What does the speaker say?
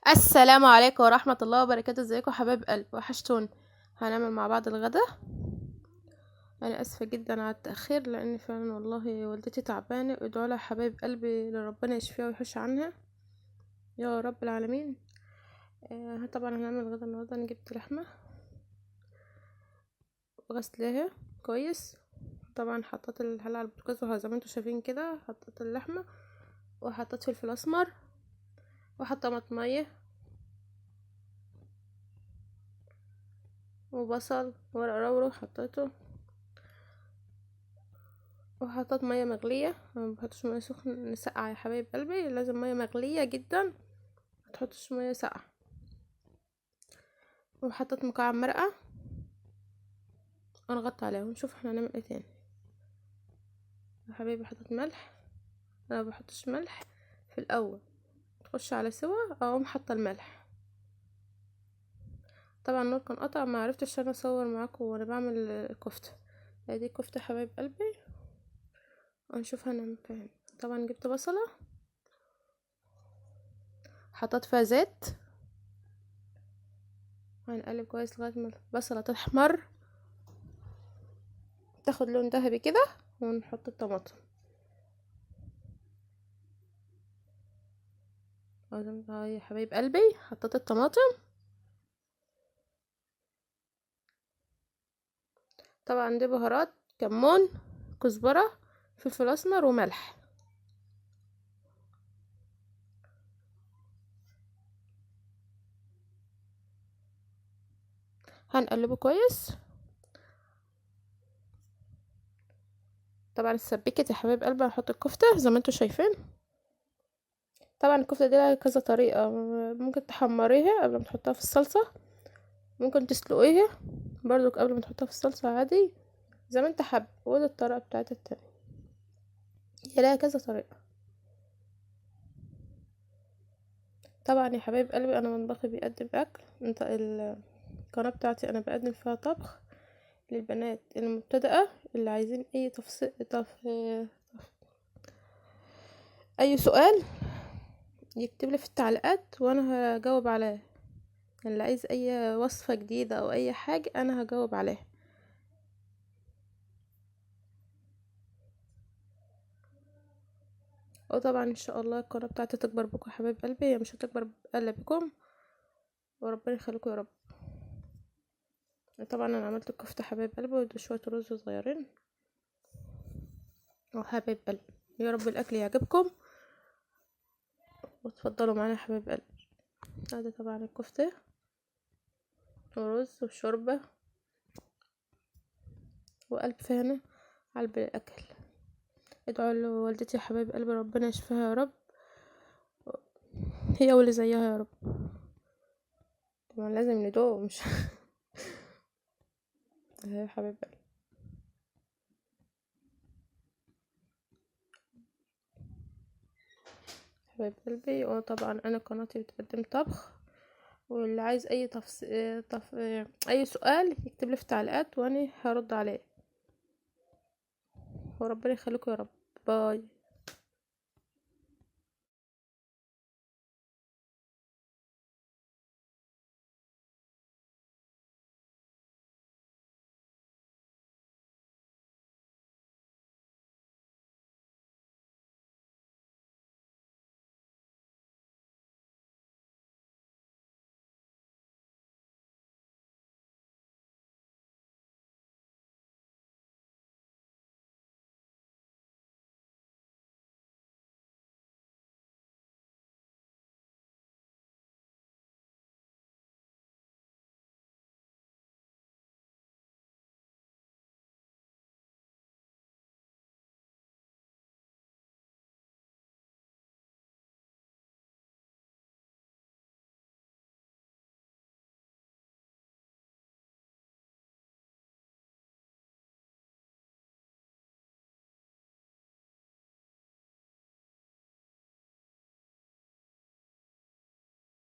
السلام عليكم ورحمة الله وبركاته. ازيكم حبايب قلب؟ وحشتوني. هنعمل مع بعض الغدا. انا اسفة جدا على التأخير لان فعلا والله والدتي تعبانة. ادعوا لها حبايب قلبي لربنا يشفيها ويحوش عنها يا رب العالمين. طبعا هنعمل الغدا النهارده. انا جبت لحمة وغسلاها كويس، طبعا حطيت الحلة على البوتاجاز وزي ما انتم شايفين كده حطيت اللحمة وحطيت فلفل اسمر وحطيت طماطمية وبصل ورق لورا حطيته، وحطيت مية مغليه. انا ما بحطش مية سخنة ساقعه يا حبايب قلبي، لازم مية مغليه جدا، ما تحطش مية ساقعه. وحطيت مكعب مرقه ونغطي عليها ونشوف احنا هنعمل ايه تاني يا حبايبي. حطيت ملح، انا ما بحطش ملح في الاول، تخش على سوا اقوم حاطه الملح. طبعا النور كان قطع، ما عرفتش انا اصور معاكم وانا بعمل الكفتة. ادي كفته حبايب قلبي ونشوف هنعمل فيها. طبعا جبت بصله حطيت فيها زيت، هنقلب كويس لغاية ما البصله تحمر تاخد لون ذهبي كده، ونحط الطماطم. يا حبايب قلبي حطيت الطماطم. طبعا دي بهارات، كمون، كزبره، فلفل اسمر وملح. هنقلبه كويس. طبعا اتسبكت يا حبايب قلبي. هنحط الكفتة زي ما انتم شايفين. طبعا الكفتة دي لها كذا طريقه، ممكن تحمريها قبل ما تحطها في الصلصه، ممكن تسلقيها برضو قبل ما تحطها في الصلصه عادي زي ما انت حابب. وده الطريقة بتاعت التانية، هي لها كذا طريقه. طبعا يا حبايب قلبي انا مطبخي بيقدم اكل، انت القناة بتاعتي انا بقدم فيها طبخ للبنات المبتدئه اللي عايزين اي تفصيل اي سؤال يكتب لي في التعليقات وانا هجاوب عليه. اللي عايز اي وصفه جديدة او اي حاجة انا هجاوب عليها. وطبعا ان شاء الله القناة بتاعتي تكبر بكم يا حبايب قلبي، هي مش هتكبر الا بكم، وربنا يخليكم يا رب. طبعا انا عملت الكفتة حبايب قلبي وشوية رز صغيرين. وحبايب قلبي يا رب الاكل يعجبكم وتفضلوا معانا يا حبايب قلبي. هذا طبعا الكفتة ورز وشوربه وقلب فهنا على الاكل. ادعوا لوالدتي يا حبايب قلبي ربنا يشفيها يا رب، هي واللي زيها يا رب. طبعا لازم ندعو مش يا حبايب قلبي. حبايب قلبي وطبعا انا قناتي بتقدم طبخ، واللي عايز اي اي سؤال يكتب لي في التعليقات وانا هرد عليه، وربنا يخليكم يا رب. باي.